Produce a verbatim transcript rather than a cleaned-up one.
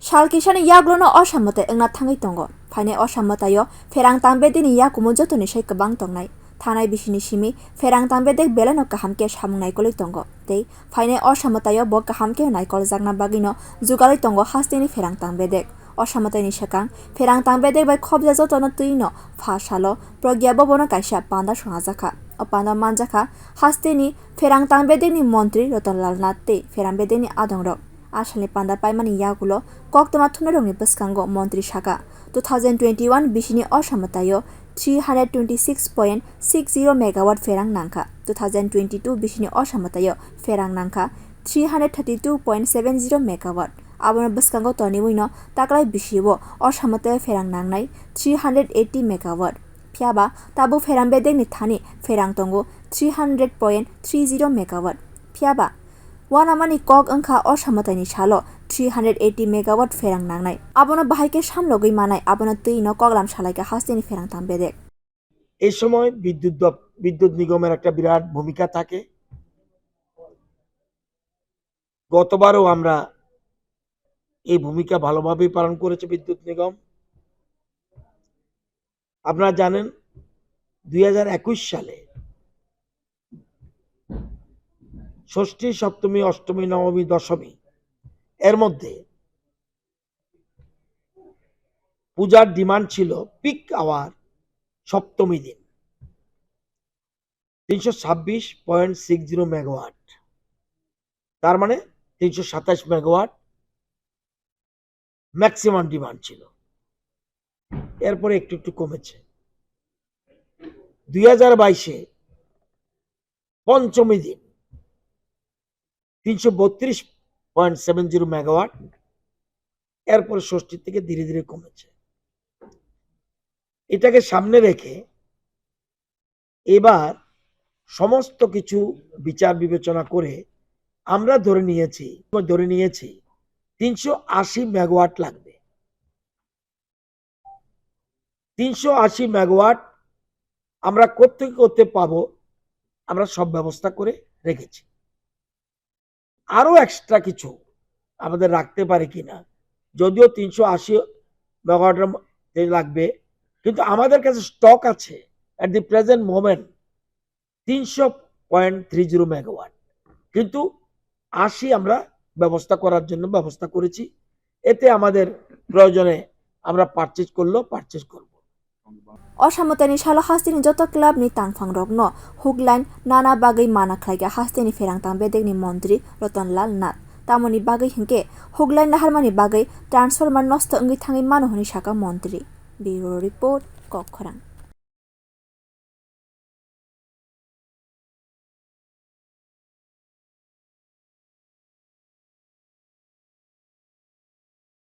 Sal kisani yagulono osamwtai wngna thangwi tongo. Phainai osamwtaio pherang tangbedekni yakumu jotoni sai kwbang tongnai. Thanai bisini simi pherang tangbedek belaino kaham khe samung naikolwi tongo. Tei phainai osamwtaio bo kaham khe naikoljakna bagwino jugalwi tongo hasteni pherang tangbedek. Osamwtaini swkang pherang tangbedek bai khobja jotono twino pha salo Pragya Bhabono kaisa panda swngajakha. O panda manjakha hasteni pherang tangbedekni montri Ratan Lal Nath tei pherang bedekni adongrok. A salni panda paimani yagulo koktwma thumnairokni bwskango montri saka, two thousand twenty-one bisini osamwtaio three hundred twenty-six point six zero megawatt pherang nangkha, two thousand twenty-two bisini osamwtaio pherang nangkha three hundred thirty-two point seven zero megawatt. Abono bwskango toniwino taklai bisibo osamwtaio pherang nangnai three hundred eighty megawatt. Phiyaba tabuk pherang bedekni thani pherang tongo three hundred point three zero megawatt. Phiyaba uanamani kok wngkha osamwtaini salo three hundred eighty megawatt pherang nangnai. Abono bahai khe samlogwi manai, abono twino koklam salaikha hasteni pherang tangbedek. এই সময় বিদ্যুৎ দপ-, বিদ্যুৎ নিগমের একটা বিরাট ভূমিকা থাকে। গতবারও আমরা এই ভূমিকা ভালোভাবেই পালন করেছে বিদ্যুৎ নিগম। আপনারা জানেন, দুই হাজার একুশ সালে ষষ্ঠী, সপ্তমী, অষ্টমী, নবমী, দশমী, এর মধ্যে পূজার ডিমান্ড ছিল পিক আওয়ার সপ্তমী দিন তিনশো ছাব্বিশ পয়েন্ট সিক্স জিরো মেগাওয়াট, তার মানে তিনশো সাতাশ মেগাওয়াট ম্যাক্সিমাম ডিমান্ড ছিল। এরপরে একটু একটু কমেছে। দুই হাজার বাইশে পঞ্চমী দিন তিনশো বত্রিশ পয়েন্ট সেভেন জিরো মেগাওয়াট, এরপরে ষষ্ঠীর থেকে ধীরে ধীরে কমেছে। এটাকে সামনে রেখে এবার সমস্ত কিছু বিচার বিবেচনা করে আমরা ধরে নিয়েছি, ধরে নিয়েছি তিনশো আশি মেগাওয়াট লাগবে। তিনশো আশি মেগাওয়াট আমরা কোত্থেকে করতে পাবো, আমরা সব ব্যবস্থা করে রেখেছি। আরো এক্সট্রা কিছু আমাদের রাখতে পারি কিনা, যদিও তিনশো আশি মেগাওয়াটের মধ্যে লাগবে, কিন্তু আমাদের কাছে স্টক আছে at the present moment তিনশো পয়েন্ট থ্রি জিরো মেগাওয়াট, কিন্তু আশি আমরা ব্যবস্থা করার জন্য ব্যবস্থা করেছি। এতে আমাদের প্রয়োজনে আমরা পারচেজ করলেও পারচেজ করব। Osamwtaini salo hasteni joto clubni tangphangrokno hukline nana bagwi mana khlaikha hasteni pherang tangbedekni montri Ratan Lal Nath. Tamoni bagwi hinkhe hukline naharmani bagwi transformer nosto wngwi thangwi mano hwnwi sakha montri. Bureau Report, Kokkhorang.